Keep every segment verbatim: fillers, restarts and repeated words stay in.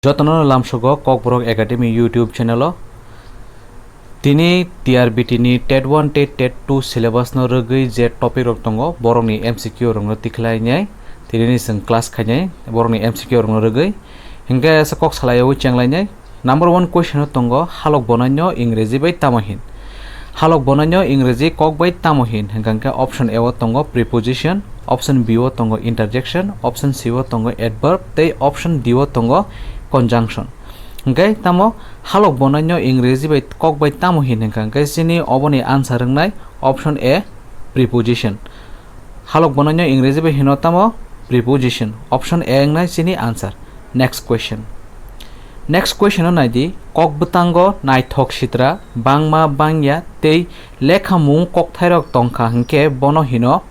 Jotono lamsogo Kokborok Academy YouTube channel o. Tini T R B T ni TET one tei TET two syllabus no rwgwi je topic rok tongo, borokni M C Q rok no tikhlainai. Tini ni chwng class khainai borokni M C Q rok no rwgwi. Hinkhe asa kok salayawi chenglainai. Number one question o tongo, halok bonaino Ingreji bai tamo hin? Halok bonaino Ingreji kok bai tamo hin? Hinkha hinkhe option A o tongo preposition, option B o tongo interjection, option C o tongo adverb, tei option D o tongo conjunction. Hinkhe tamo halok bonaino Ingreji bai kok bai tamo hin? Hinkha hinkhe chini oboni answer wngnai option A, preposition. Halok bono no Ingreji bai hino tamo preposition. Option A wngnai chini answer. Next question. Next question o naidi, kok bwtango naithok sitra, bangma bangya tei lekhamung kokthairok tongkha hinkhe bono hino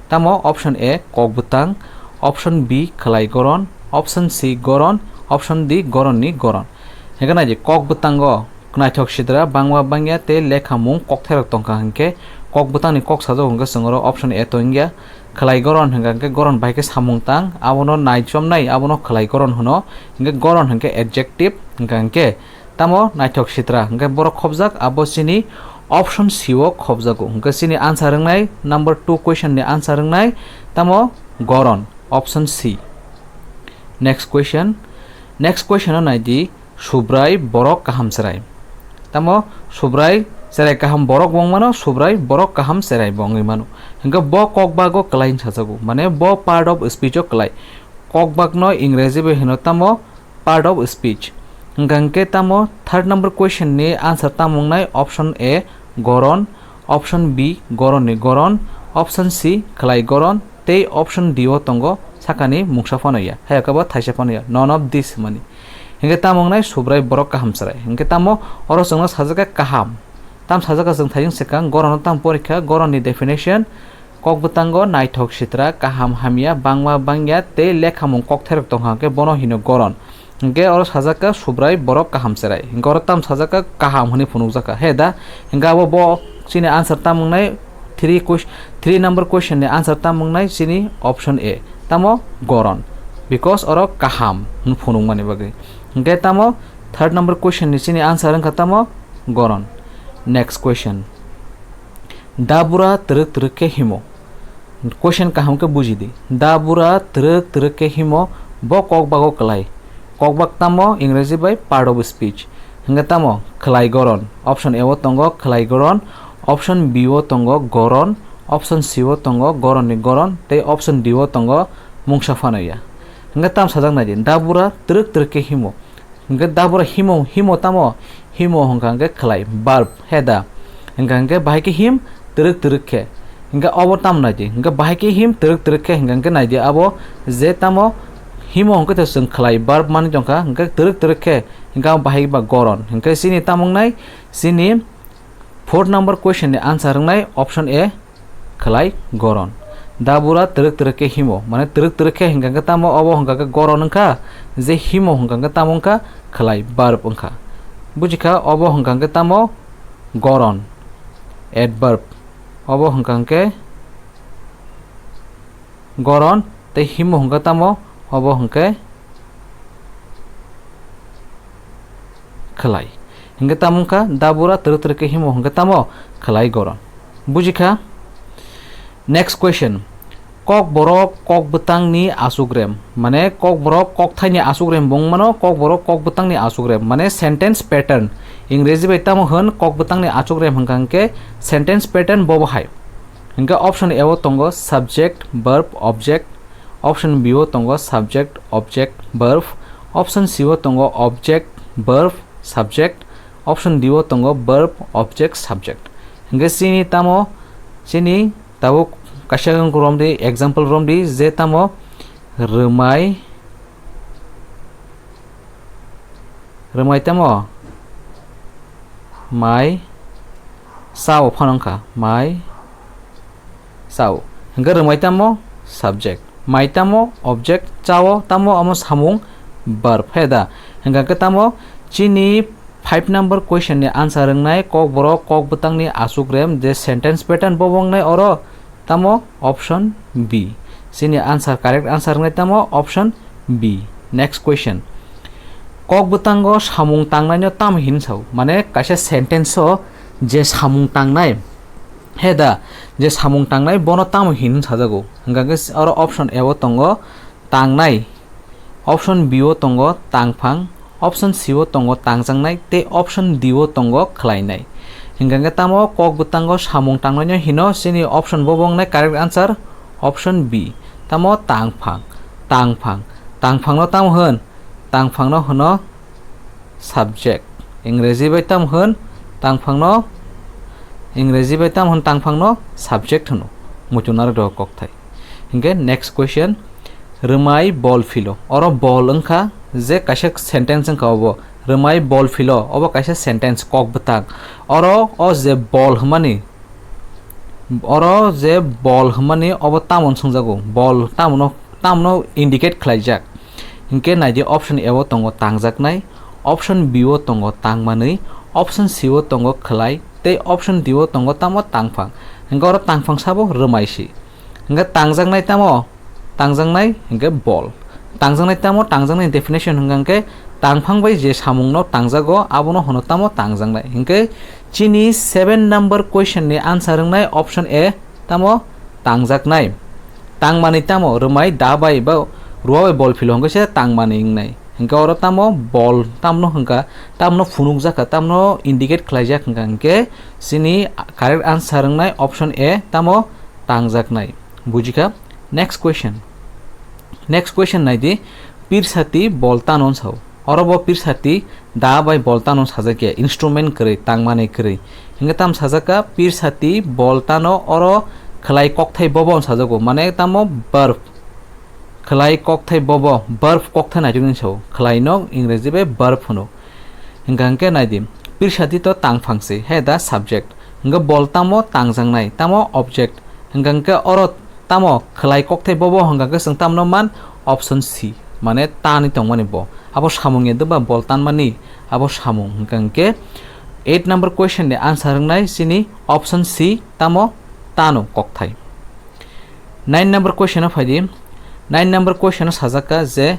tamo option A kok bwtang, option B khwlai goron, option C goron, option D goron ni goron. Hinkhe naidi kok bwtango naithok sidra bangma bangya tei lekhamung kokthairok tongkha hinkhe kok bwtangni kok sajak hinkhe chwng oro option A to wngya. Khwlai goron hinkha hinkhe goron bai khe samung tang, abono naichomnai abono khwlai goron hwno, hinkhe goron hinkhe adjective, hinkha hinkhe tamo naithok sitra hinkhe borok khobjak abo chini option C o khobjago. Hinkhe chini answer wngnai number two question ni answer wngnai tamo goron, option C. Next question. Next question o naidi, Subrai borok kaham cherai. Tamo Subrai cherai kaham borok bo wng mano, Subrai borok kaham cherai bo wngwi mano. Hinkhe bo kokbago kwlai hinsa jago, mane bo part of speech o kwlai. Kokbakno Ingreji bai hino tamo part of speech. Hinkha hinkhe tamo third number question ni answer tamo wngnai option A goron, option B goron ni goron, option C khwlai goron, tei option D o tongo sakani mungsa phano ya, hai khe bo thaisa phano ya, none of this hwnmani. Hinkhe tamo wngnai Subrai borok kaham cherai. Hinkhe tamo oro chwngno sajak kha kaham. Tam sajak kha chwng thaijwng swkang, goron no tam porikha, goron ni definition, kok bwtango naithok sitra, kaham hamya, bangma bangya tei lekhamung kokthairok tongkha hinkhe bono hino goron. Hinkhe oro sajak kha Subrai borok kaham cherai. Hinkhe oro tam sajak kha kaham hwnwi phunukjak kha. He da? Hinkhe abo bo chini answer tam wngnai three ques-, three number question ni answer tam wngnai chini option A. Tamo goron. Because oro kaham hwnwi phunukmani bagwi. Hinkhe tamo third number question ni chini answer wngkha tamo goron. Next question. Dabura twrwk twrwk khe himo. Question kaham khe buji di. Da bura twrwk twrwk khe himo, bo kokbago kwlai. Kokbak tamo Ingreji bai part of speech. Hinkhe tamo khwlai goron. Option A o tongo khwlai goron, option B o tongo goron, option C o tongo goron ni goron, tei option D o tongo mungsa phano ya. Hinkhe tam sajak nai di. Da bura twrwk twrwk khe himo. Hinkhe dabura himo, himo tamo? Himo hwnkha hinkhe khwlai, verb, he da? Hinkha hinkhe bahai khe him twrwk twrwk khe. Hinkhe obo tamo nai di. Hinkhe bahai khe him twrwk twrwk khe hinkha hinkhe nai di abo je tamo himo hinkhe to chwng khwlai, verb manwi tongkha. Hinkhe twrwk twrwk khe hinkhe abo bahai ba goron. Hinkhe chini tamo wngnai, chini fourth number question ni answer wngnai option A, khwlai goron. Dabura twrwk twrwk khe himo, mane twrwk twrwk khe hinkha khe tamo, obo hinkha khe goron wngkha, je himo hinkha khe tamo wngkha khwlai, verb wngkha. Bujikha obo hinkha khe tamo? Goron, adverb. Obo hinkha khe goron, tei himo hinkha tamo? Obo hinkhe khwlai. Hinkhe tamo wngkha dabura twrwk twrwk khe himo hinkhe tamo? Khwlai goron. Bujikha? Next question. Kokborok kokbwtangni achukrem. Mane kokborok kokthaini achukrem bo wng mano, kokborok kokbwtangni achukrem. Mane sentence pattern. Ingreji bai tamo hwn kokbwtangni achukrem hinkha hinkhe sentence pattern bo bahai. Hinkhe option A o tongo subject, verb, object. Option B o tongo subject, object, verb. Option C o tongo object, verb, subject. Option D o tongo verb, object, subject. Hinkhe chini tamo, chini tabuk kaisa wngkha romdi, example romdi, je tamo rwmai, rwmai tamo? Mai chao phano wngkha, mai chao. Hinkhe rwmai tamo? Subject. Mai tamo? Object. Chao tamo? Omo samung, verb, he da? Hinkha khe tamo? Chini five number question ni answer wngnai kokborok kokbwtangni achukrem, je sentence pattern bo wngnai oro. Tamo? Option B. Chini answer, correct answer wngnai tamo? Option B. Next question. Kok bwtango samung tangnaino tamo hin sao? Mane kaisa sentence o je samung tangnai, he da, je samung tangnai bono tamo hin sajago? Hingkha khe oro option A o tongo tangnai, option B o tongo tangphang, option C o tongo tangjaknai, tei option D o tongo khlainai. Hingkha khe tamo kok bwtango samung tangnaino hino? Chini option bo wngnai correct answer option B, tamo tangphang, tangphang, tangphangno tamo hwn? Tangphangno hwno subject. Ingreji bai tamo hwn tangphangno, Ingreji bai tamo hwn tangphangno subject hwno. Muchung narwk rok kokthai. Hinkhe next question, rwmai bol philo. Oro bol wngkha je kaisa sentence wngkha obo. Rwmai bol philo, obo kaisa sentence, kok bwtang. Oro o je bol hwnmani, oro je bol hwnmani obo tamo swngjago? Bol tamono, tamono indicate khlaijak? Hinkhe naidi, option A o tongo tangjaknai, option B o tongo tangmanwi, option C o tongo khlai, tei option D o tongo tamo tangphang. Hinkhe oro tangphang sabo rwmai si. Hinkhe tangjaknai tamo? Tangjaknai hinkhe bol. Tangjaknai tamo? Tangjaknai definition hwnkha hinkhe tangphang bai je samungno tangjago abono hwno tamo tangjaknai. Hinkhe chini seven number question ni answer wngnai option A, tamo tangjaknai. Tangmani tamo? Rwmai da bai ba rwa bai bol philo hwnkhe se tangmani wngnai. Hinkhe oro tamo bol tamno hwnkha, tamno phunukjakha, tamno indicate khlaijak hwnkha hinkhe chini correct answer wngnai option A, tamo tangjaknai. Bujikha? Next question. Next question naidi, pirsati bol tano sao. Oro bo pirsati da bai bol tano sajak ya, instrument kwrwi, tangmani kwrwi. Hinkhe tam sajak kha, pirsati bol tano, oro khlai kokthai bobo sajago, mane tamo verb. Khlai kokthai bobo, verb kokthai naitukni sao. Khlai no Ingreji bai verb hwno. Hingkha hinkhe naidi, pirsati to tangphang se, he da subject. Hinkhe bol tamo? Tangjaknai. Tamo? Object. Hingkha hinkhe oro tamo khlai kokthai bobo hwnkha khe chwng tamno man? Option C, mane tanwi tongmani bo. Abo samung ya doba bol tanmani, abo samung. Hingkha hinkhe eight number question ni answer wngnai chini option C, tamo tano kokthai. Nine number question o phaidi. Nine number question o sajak kha je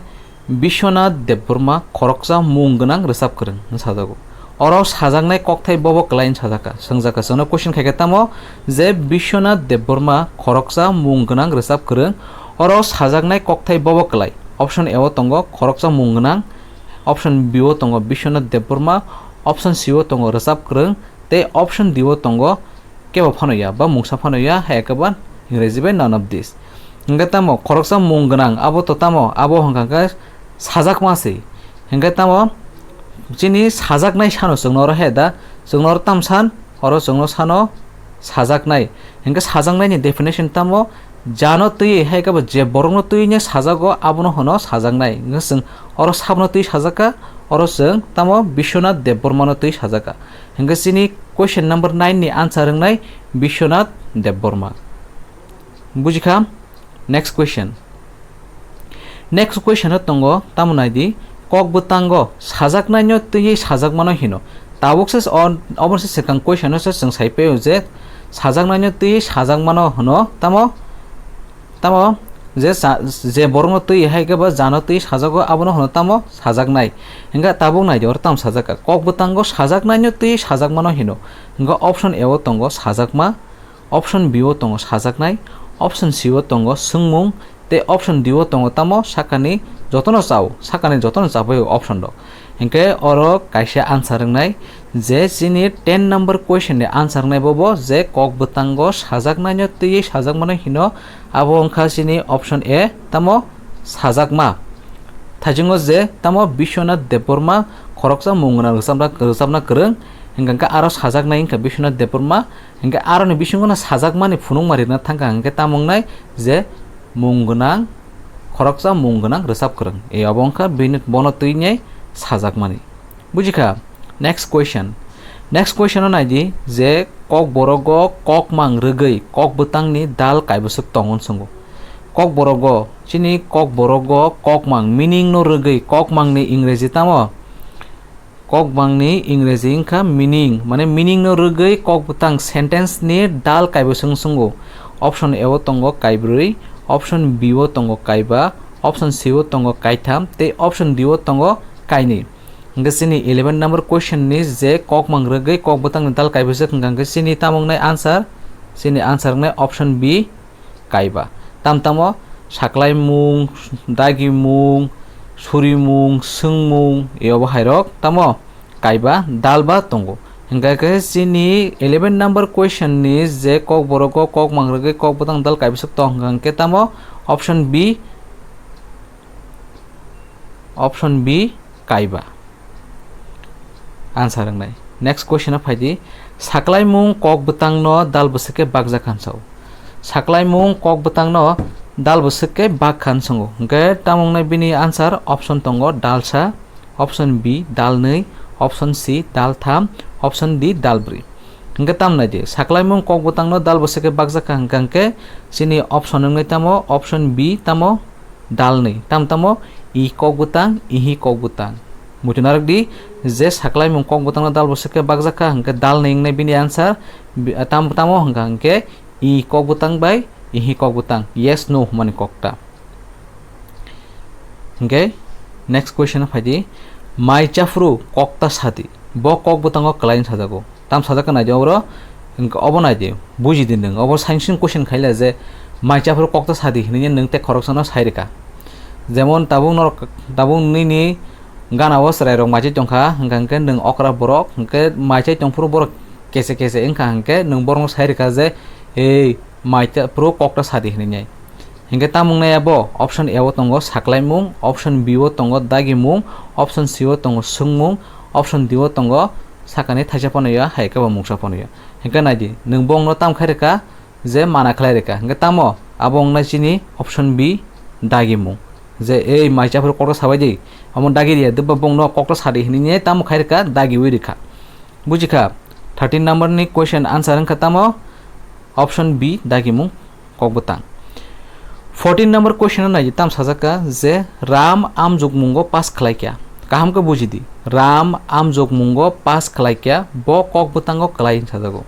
Biswanath Debbarma khoroksa mung gwnang rwchap kwrwng hwnwi sajago. Oro sajaknai kokthai bobo kwlai hwnwi sajak kha. Swngjak kha, chwngno question khai khe tamo je Biswanath Debbarma khoroksa mung gwnang rwchap kwrwng. Oro sajaknai kokthai bobo kwlai. Option A o tongo khoroksa mung gwnang, option B o tongo Biswanath Debbarma, option C o tongo rwchap kwrwng, tei option D o tongo kebo phano ya ba mungsa phano ya, hai khe ba Ingreji bai none of this. Hingkhe tamo khoroksa mung gwnang, abo to tamo? Abo hwnkha khe sajakma se. Hingkhe tamo chini sajaknai sano chwngno oro he da, chwngno oro tam san, oro chwngno sano sajaknai. Hingkhe sajaknaini definition tamo? Jano twiwi hai khe bo je borokno twiwi sajago abono hwno sajaknai. Hingkhe chwng oro sabno twi sajak kha, oro chwng tamo Biswanath Debbarmano twi sajak kha. Hingkhe chini question number nine ni answer wngnai Biswanath Debbarma. Bujikha? Next question. Next question o tongo, tamo naidi, kok bwtango sajaknaino twiwi sajakmano hino. Tabuk se o-, obo se swkang question o se chwng sai paio je sajaknaino twiwi sajakmano hwno, tamo? Tamo je sa-, je borokno twi hai khe ba jano twi sajago, abono hwno tamo sajaknai. Hingkhe tabuk naidi, oro tamo sajak kha, kok bwtango sajaknaino twi sajakmano hino. Hingkhe option A o tongo sajakma, option B o tongo sajaknai, option C o tongo swngmung, tei option D o tongo tamo sakani jotono chao, sakani jotono chabai o option rok. Hinkhe oro kaisa answer wngnai je chini ten number question ni answer wngnai bobo je kok bwtango sajaknaino twiwi sajakmano hino, abo wngkha chini option A, tamo sajakma. Thaichungo je tamo Biswanath Debbarma khoroksa mung gwnang rwchapna, rwchapna kwrwng, hinkhe aro sajaknai wngkha Biswanath Debbarma, hinkhe aroni bisingo no sajakmani phunukma rwna thangkha, hinkhe tamo wngnai je mung gwnang, khoroksa mung gwnang rwchap kwrwng. E abo wngkha bini, bono twi nai sajakmani. Bujikha? Next question. Next question o naidi je Kokborogo kokmang rwgwi kok bwtangni dal kaibwswk tongo hwnwi swngo. Kokborogo, chini Kokborogo kokmang, meaning no rwgwi kokmangni Ingreji tamo? Kokmangni Ingreji wngkha meaning, mane meaning no rwgwi kok bwtang sentence ni dal kaibwswk swngo. Option A o tongo kaibrwi, option B o tongo kaiba, option C o tongo kaitham, tei option D o tongo kainwi. Hingke chini eleven number question ni je kok mang rwgwi kok bwtang ni dal kaibwswk hingka hingke chini tamo wngnai answer, chini answer wngnai option B, kaiba. Tam tamo saklaimung, dagimung, surimung, swngmung, e obo hairok tamo kaiba, dalba tongo. Hingka khe chini eleven number question ni je kok borok o kok mang rwgwi kok bwtang dal kaibwswk tong hingka hingke tamo option B, option B, kaiba. Answer wngnai. Next question o phai di, saklaimung kok bwtang no dal bwswk khe bakjak kha hwn sao. Saklaimung kok bwtang no dal bwswk khe bak kha hwn swngo. Hingke tamo wngnai bini answer option tongo dalsa, option B dalnwi, option C daltham, option D dalbrwi. Hingke tam nai di, saklaimung kok bwtang no dal bwswk khe bakjak kha hingka hingke chini option wngnai tamo option B tamo dalnwi, tam tamo i kok bwtang, ihi kok bwtang. Muchung narwk di, je saklaimung kok bwtang no dal bwswk khe bakjak kha hingke dalnwi wngnai bini answer, bi-, tam tamo hingka hingke i kok bwtang bai ihi kok bwtang, yes no hwnmani kokta. Hingke next question o phai di, mai chaphuru kokta sadi, bo kok bwtango kwlai wng sajago. Tam sajak kha nai di oboro, hingke obo nai di, buji di nwng. Obo science question khaila je mai chaphuru kokta sadi hinwi nwng tei khoroksano sai rwkha. Jemon tabuk norok, tabuk nini gana o chwrai rok mai chai tongkha, hingka hingke nwng okra borok, hingke mai chai tongphuru borok kese kese wngkha hingke nwng borokno sai rwkha je, ei, mai chaphuru kokta sadi hinwi nai. Hingke tamo wngnai abo, option A o tongo saklaimung, option B o tongo dagimung, option C o tongo swngmung, option D o tongo sakani thaisa phano ya, hai khe bo mungsa phano ya. Hingke nai di, nwng bongno tam khai rwkha je mana khlai rwkha. Hingke tamo abo wngnai chini option B dagimung. Je ei mai chaphuru kokta sabai di, omo dagi di ya, dwbba bongno kokta sadi hinwi tamo khai rwkha, dagiwi rwkha. Buji kha, thirteen number ni question answer wngkha tamo option B dagimung kok bwtang. Fourteen number question o nai di, tam sajak kha je Ram amjokmungo pass khlai kya. Kaham khe buji di, Ram amjokmungo pass khlai kya, bo kok bwtango kwlai hwn sajago.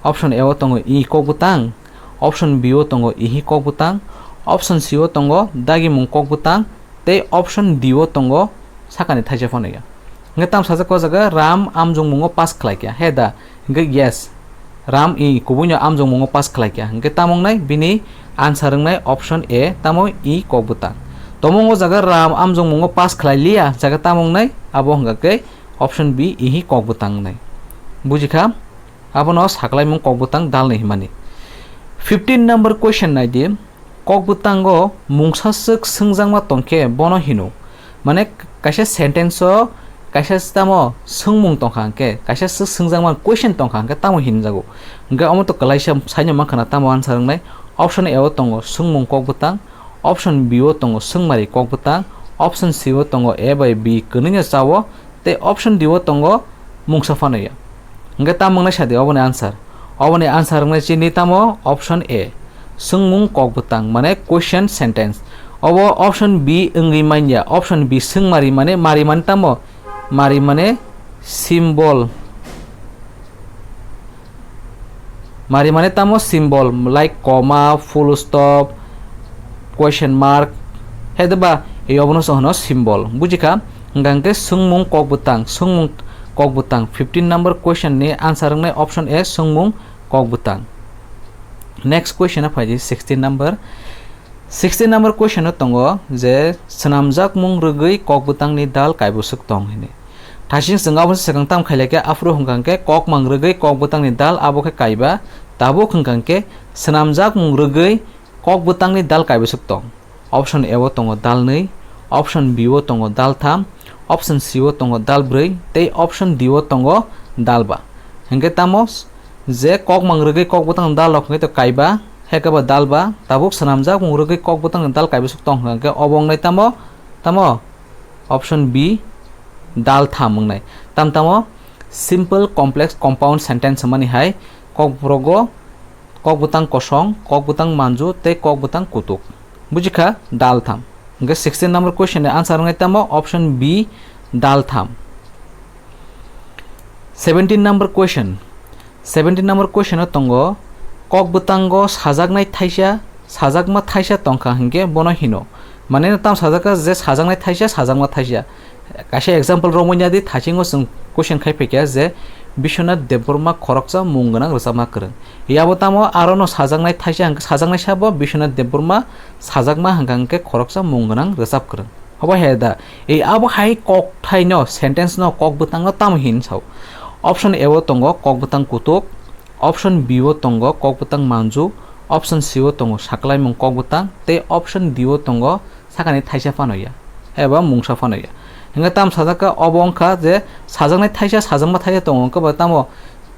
Option A o tongo i kok bwtang, option B o tongo ihi kok bwtang, option C o tongo dagimung kok bwtang, tei option D o tongo sakani thaisa phano ya. Hingke tam sajak kha o jaga Ram amjokmungo pass khlai kya, he da? Hingke yes, Ram i kubuino amjokmungo pass khlai kya. Hingke tamo wngnai bini answer wngnai option A, tamo i kok bwtang. Tamo o jaga Ram amjokmungo pass khlai liya, jaga tamo wngnai abo hingka khe option B, ihi kok bwtang wngnai. Buji kha? Abono saklaimung kok bwtang dalnwi hwnmani. Fifteen number question nai di, kok bwtango mungsa swk swngjakma tongkhe bono hino. Mane kaisa sentence o kaisa tamo swngmung tongkha hwnkhe, kaisa swk swngjakma question tongkha hwnkhe tamo hinjago. Hwnkhe omo to kwlaisa saino mankha na tamo answer wngnai. Option A o tongo swngmung kok bwtang, option B o tongo swngmari kok bwtang, option C o tongo A bai B kwnwino chao, tei option D o tongo mungsa phano ya. Hingke tamo wngnai sadi oboni answer. Oboni answer wngnai chini tamo option A, swngmung kok bwtang, mane question sentence. Obo option B wngwi manya, option B swngmari mane mari mane tamo? Mari mane symbol. Mari mane tamo symbol like comma, full stop, question mark, he de ba, ei obono se hono symbol. Buji kha? Hingka hingke swngmung kok bwtang, swngmung kok bwtang. Fifteen number question ni answer wngnai option A, swngmung kok bwtang. Next question a phai di sixteen number. Sixteen number question o tongo je swnamjakmung rwgwi kok bwtangni dal kaibwswk tong hwnwi. Thaising chwng abo se swkang tam khailai khe, aphuru hwnkha hwnkhe kok mang rwgwi kok bwtangni dal abo khe kaiba, tabuk hwnkha hwnkhe swnamjakmung rwgwi kok bwtangni dal kaibwswk tong. Option A o tongo dal nwi, option B o tongo dal tham, option C o tongo dal brwi, tei option D o tongo dal ba. Hwnkhe tamo je kok mang rwgwi kok bwtang dal rok hwnkhe to kaiba, hekhe bo dal ba, tabuk swnamjakmung rwgwi kok bwtang dal kaibwswk tong hwnkhe obo wngnai tamo, tamo? Option B, dal tham wngnai. Tam tamo simple complex compound sentence hwnmani hai, kok borogo kok bwtang kosong, kok bwtang manju tei kok bwtang kutuk. Buji kha? Dal tham. Hwnkhe sixteen number question ni answer wngnai tamo? Option B, dal tham. Seventeen number question. Seventeen number question o tongo, kok bwtango sajaknai thaisa, sajakma thaisa tongkha hwnkhe bono hino. Mane tam sajak kha je sajaknai thaisa, sajakma thaisa. Kaisa example romwi ya di, thaisingo chwng question khai phaikha je Biswanath Debbarma khoroksa mung gwnang rwchapma kwrwng. Yabo tamo aro no sajaknai thaisa hwnkhe, sajaknai sabo Biswanath Debbarma sajakma hwnkha hwnkhe khoroksa mung gwnang rwchap kwrwng. Obo he da, ei abo hai kok thai no, sentence no, kok bwtang no tamo hin sao? Option A o tongo kok bwtang kutuk, option B o tongo kok bwtang manju, option C o tongo saklaimung kok bwtang, tei option D o tongo sakani thaisa phano ya, eba mungsa phano ya. Hingke tam sajak kha, obo wngkha je sajaknai thaisa, sajakma thaisa tongo, wngkhe bo tamo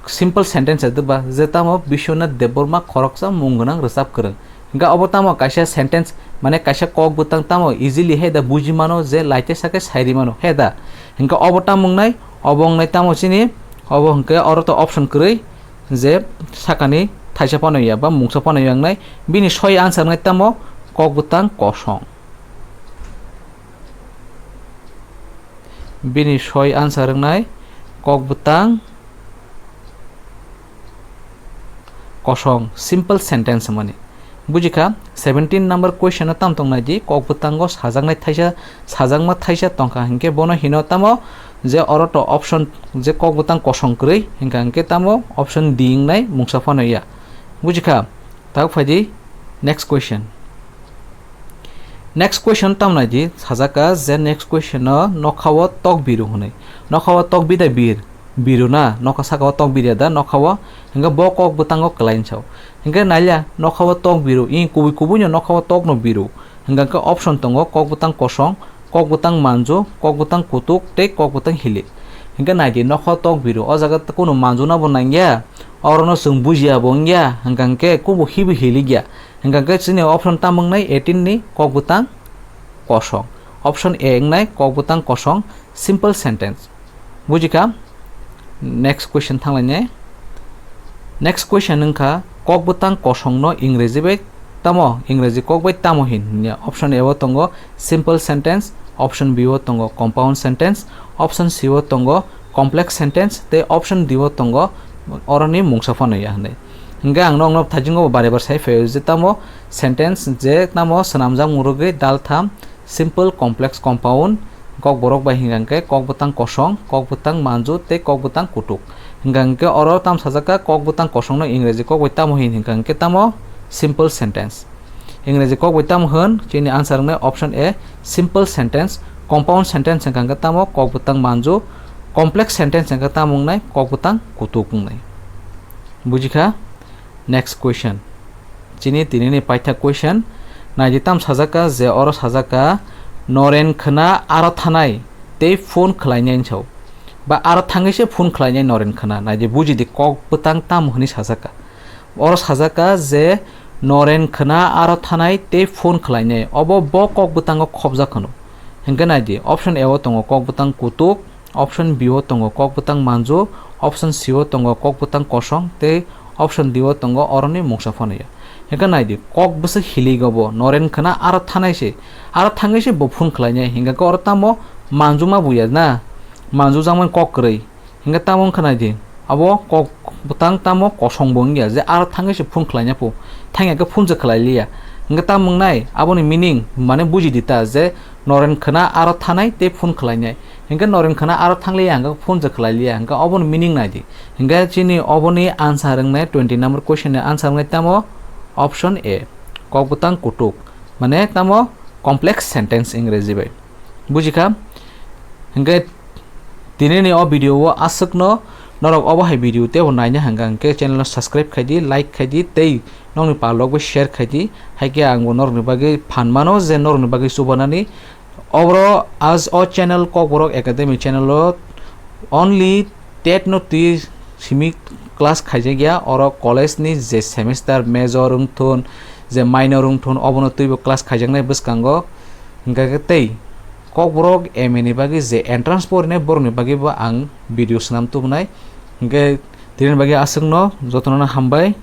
simple sentence ya, ba je tamo Biswanath Debbarma khoroksa mung gwnang rwchap kwrwng. Hingke obo tamo kaisa sentence, mane kaisa kok bwtang tamo easily he da buji mano, je laite sake sairi mano he da. Hingke obo tamo wngnai, obo wngnai tamo chini, obo hingke oro to option kwrwi, je sakani thaisa phano ya ba mungsa phano ya wngnai, bini soi answer wngnai tamo kok bwtang kosong. Bini soi answer wngnai kok bwtang kosong, simple sentence mani. Bujikha, seventeen number question o tam tong nai di, kok bwtango sajaknai thaisa, sajakma thaisa tongkha, hinkhe bono hino tamo je oro to option je kok bwtang kosong kwrwi, hinkha hinkhe tamo option D wngnai mungsa phano ya. Bujikha, tak phai di next question. Next question tam nai di, sajak kha je next question o nokha o tok biru hwnwi. Nokha o tok bidai bir, biru na, nokha saka o tok birya da, nokha o, hingke bo kok bwtango kwlai sao. Hingke nailia, nokha o tok biru, i kubui kubui no nokha o tok no biru. Hingke option tongo kok bwtang kosong, kok bwtang manju, kok bwtang kutuk, tei kok bwtang hilik. Hingke nai di, nokha o tok biru, o jaga kunu manju na bo nangya, oro no chwng bujiya bo wngya, hingka hingke kubo hibi hilik ya. Hingka hingke chini option tam wngnai eighteen ni kok bwtang kosong. Option A wngnai kok bwtang kosong, simple sentence. Bujikha? Next question thanglainai. Next question wngkha, kok bwtang kosong no Ingreji bai tamo, Ingreji kok bai tamo hin hwnwi. Option A o tongo simple sentence, option B o tongo compound sentence, option C o tongo complex sentence, tei option D o tongo oroni mungsa phano ya hwnwi. Hingke ang nokno thajingo bare bar sai phaio je tamo sentence je tamo swnamjak mung rwgwi dal tham, simple, complex, compound, kok borok bai hingka hingke kok bwtang kosong, kok bwtang manju tei kok bwtang kutuk. Hingka hingke oro tam sajak kha kok bwtang kosong no Ingreji kok bai tamo hin hingka hingke tamo simple sentence. Ingreji kok bai tamo hwn, chini answer wngnai option A, simple sentence, compound sentence hingka hingke tamo kok bwtang manju, complex sentence hingka tamo wngnai kok bwtang kutuk wngnai. Bujikha? Next question. Chini tinini paithak question. Naidi tam sajak kha je oro sajak kha, Noren khwna aro thanai tei phone khwlainai sao. Ba aro thangwi se phone khwlainai Noren khwna. Naidi buji di kok bwtang tamo hwnwi sajak kha. Oro sajak kha je Noren khwna aro thanai tei phone khwlainai. Obo bo kok bwtango khobjak hwno. Hingke naidi option A o tongo kok bwtang kutuk, option B o tongo kok bwtang manju, option C o tongo kok bwtang kosong, tei option D o tongo oroni mungsa phano ya. Hingke nai di, kok bwswk hilik obo, Noren khwna aro thanai se, aro thangwi se bo phone khwlainai, hingke oro tamo manju ma buya na, manju jakmani kok kwrwi, hingke tamo wngkha nai di. Abo kok bwtang tamo kosong bo wngya, je aro thangwi se phone khwlaina pho, thangya khe phone se khwlai liya. Hingke tamo wngnai, aboni meaning mane buji di ta, je Noren khwna aro thanai tei phone khwlainai. Hingke Noren khwna aro thang liya, hingke phone se khwlai liya, hingke oboni meaning nai di. Hingke chini oboni answer wngnai, twenty number question ni answer wngnai tamo option A, kok bwtang kutuk, mane tamo complex sentence Ingreji bai. Bujikha? Hingke tinini o video o aswkno norok obo hai video teibo naina hingka hingke channel no subscribe khai di, like khai di, tei nokni palok bai share khai di. Hai khe ang bo norokni bagwi phan mano je norokni bagwi chubanani. Oboro as o channel Kokborok Academy channel o only TET no twi simi class khaijakya, oro college ni je semester major wngthun, je minor wngthun, obono twibo class khaijaknai bwskango. Hingkha khe tei Kokborok M A ni bagwi je entrance porinai borokni bagwibo ang video swnam tubunai. Hingkhe tini bagwi aswkno jotono hambai.